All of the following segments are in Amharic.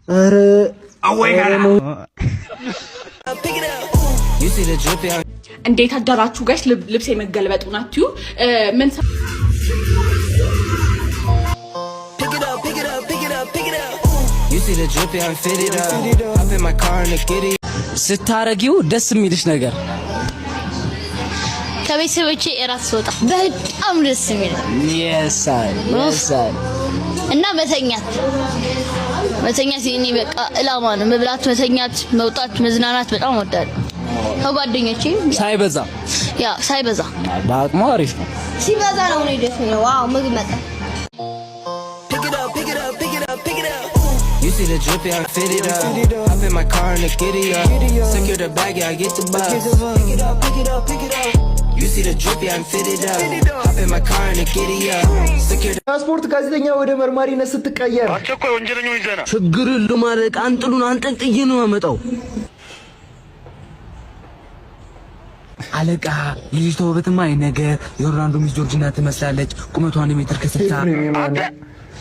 ኧረ You see the drip, yeah. እንዴት አደራችሁ guys? ልብስ የመገልበጡ ናትዩ ምን Pick it up, pick it up, pick it up, pick it up. You see the drip, yeah, I'm fitted up. Hop in my car and the giddy. ስታረጊው ደስ የሚልሽ ነገር? ከቤተሰቦቼ እራት ስወጣ በጣም ደስ የሚል Yes I, yes I. እና መተኛት፣ መተኛት የኔ በቃ እላማ ነው። መብላት፣ መተኛት፣ መውጣት፣ መዝናናት በጣም እወዳለሁ። ከጓደኞቼ ሳይበዛ። Yeah፣ ሳይበዛ። በአቅሙ አሪፍ ነው። ሲበዛ ነው እኔ ደስ የሚለው። Wow፣ ምግብ መጣ። Pick it up, pick it up, pick it up, pick it up. You see the drip, yeah, I'm fitted up. Hop in my car and the giddy up. Secure the bag, yeah, I get the bus. Pick it up, pick it up, pick it up. You see the drip, yeah, I'm fitted up. Hop in my car and the giddy up. Secure the ስፖርት ጋዜጠኛ ወደ መርማሪነት ስትቀየር። አስቸኳይ ወንጀለኛውን ይዘና። ችግር የለውም አለቃ፣ አንጥሉን አንጠልጥዬ ነው የማመጣው። አለቃ፣ የልጅቷ ውበትማ ነገር የሮናልዶ ሚስት ጆርጂና ትመስላለች። ቁመቷ 1 ሜትር ከ60። አንተ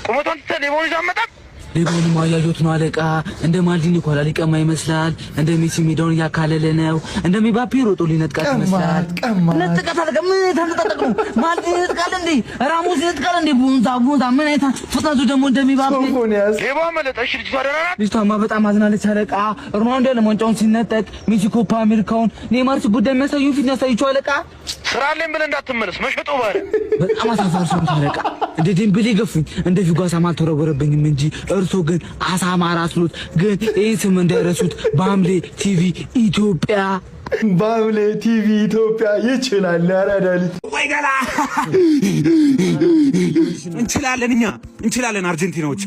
ቁመቷን ትተህ ሌባውን ይዘህ አትመጣም? ሌባውንማ እያየሁት ነው አለቃ። እንደ ማልዲኒ ኳላ ሊቀማ ይመስላል። እንደ ሜሲ ሜዳውን እያካለለ ነው። እንደ ሚባፔ ሮጦ ሊነጥቃት ይመስላል። ቀማት። ነጥቀት አለቃ፣ ምን ታንጠጠቅ ነው? ማልዲኒ ይነጥቃል እንዴ? ራሞስ ይነጥቃል እንዴ? ቡንዛ ቡንዛ፣ ምን አይነት ፍጥነቱ ደግሞ እንደሚባፔ። ሶፎንያስ። ሌባው አመለጠ። እሺ፣ ልጅቷ ደህና ናት? ልጅቷማ በጣም አዝናለች አለቃ። ሮናልዶ ያለም ዋንጫውን ሲነጠቅ፣ ሜሲ ኮፓ አሜሪካውን፣ ኔይማር ሲጎዳ የሚያሳዩ ፊት ያሳይችው አለቃ። ስራ አለኝ ብለህ እንዳትመለስ መሸጦ ባሪያ። በጣም አሳፋሪ ሰው ነዎት አለቃ። እንደ ዴምቤሌ ገፉኝ፣ እንደ ፊጎ አሳማ አልተወረወረብኝም እንጂ እርሶ ግን አሳማ ራስሎት። ግን ይህን ስም እንዳይረሱት፣ በሐምሌ ቲቪ ኢትዮጵያ። በሐምሌ ቲቪ ኢትዮጵያ ይችላል። ያራዳ ልጅ። ወይ ገላ፣ እንችላለን፣ እኛ እንችላለን አርጀንቲናዎች።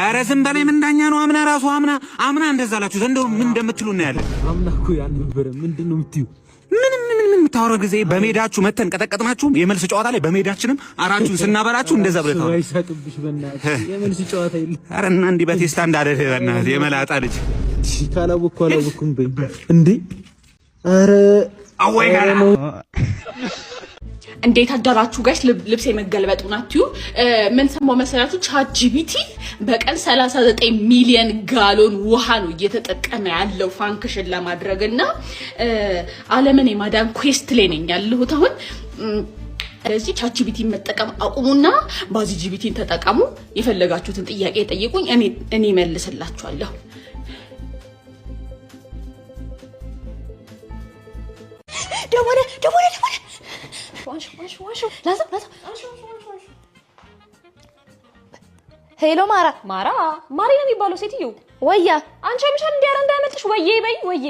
ኧረ ዝም በላይ፣ ምን ዳኛ ነው? አምና ራሱ አምና አምና እንደዛ አላችሁ። ዘንድሮ ምን እንደምትሉ እናያለን። አምና እኮ ያልነበረ ምንድን ነው የምትዩ? ምን ምን ምን የምታወራው ጊዜ በሜዳችሁ መተን ቀጠቀጥናችሁ። የመልስ ጨዋታ ላይ በሜዳችንም አራችሁን ስናበላችሁ እንደዛ ብለህ ታወራ። አይሳቅብሽ በእናትህ፣ የመልስ ጨዋታ የለም። ኧረ እና እንዲህ በቴስታ እንዳደለ በእናትህ የመላጣ ልጅ። ካላወቅኩ አላወቅኩም በይ እንዴ። ኧረ አወይ ገላ። እንዴት አደራችሁ guys? ልብስ የመገልበጡ ናትዩ ምን ሰማሁ መሰላችሁ? ChatGPT በቀን 39 ሚሊዮን ጋሎን ውሃ ነው እየተጠቀመ ያለው function ለማድረግ። እና ዓለምን የማዳን quest ላይ ነኝ ያለሁት አሁን። ስለዚህ ChatGPT ን መጠቀም አቁሙና BaziGPT ን ተጠቀሙ። የፈለጋችሁትን ጥያቄ ጠይቁኝ፣ እኔ መልስላችኋለሁ። ደወለ፣ ደወለ፣ ደወለ። ላንሳው፣ ላንሳው። Hello ማራ። ማራ ማሪ ነው የሚባለው ሴትዮ። ወያ። አንቺ አይምሻል እንዲያረ እንዳያመልጥሽ። ወዬ በይ ወዬ።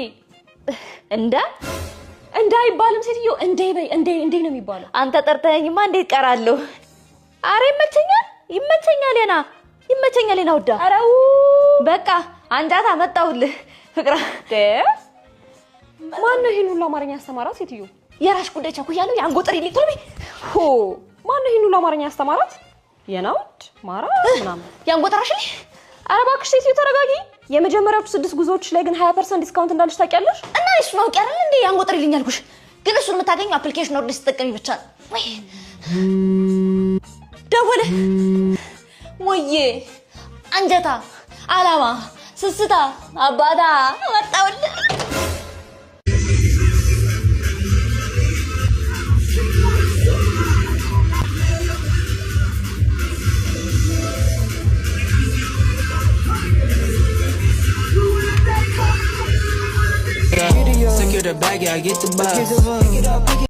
እንደ እንደ አይባልም ሴትዮ፣ እንዴ በይ፣ እንዴ እንዴ ነው የሚባለው። አንተ ጠርተኸኝማ እንዴት ቀራለሁ? አረ ይመቸኛል፣ ይመቸኛል፣ የና ይመቸኛል፣ የና ውዳ። አረው። በቃ አንጃታ መጣሁልህ ፍቅራ። ማን ነው ይሄን ሁሉ አማርኛ ያስተማራት ሴትዮ? የራሽ ጉዳይ፣ ቸኩያለሁ። የአንጎ ጥሪ ቶሎ በይ። ሆ፣ ማን ነው ይሄን ሁሉ አማርኛ ያስተማራት? የናውድ ማራ ምናምን። የአንጎ ጠራሽልኝ። ኧረ እባክሽ ሴትዮ ተረጋጊ። የመጀመሪያዎቹ ስድስት ጉዞዎች ላይ ግን 20% discount እንዳለሽ ታውቂያለሽ? እና እሱን አውቄ አይደል እንዴ የአንጎ ጥሪልኝ አልኩሽ። ግን እሱን የምታገኘው application ወርደሽ ስትጠቀሚ ብቻ ነው። ወይ ደወለ። ወዬ አንጀታ፣ አላማ፣ ስስታ፣ አባታ መጣሁልህ። Secure the bag, yeah, I get the bus. Pick it up, pick it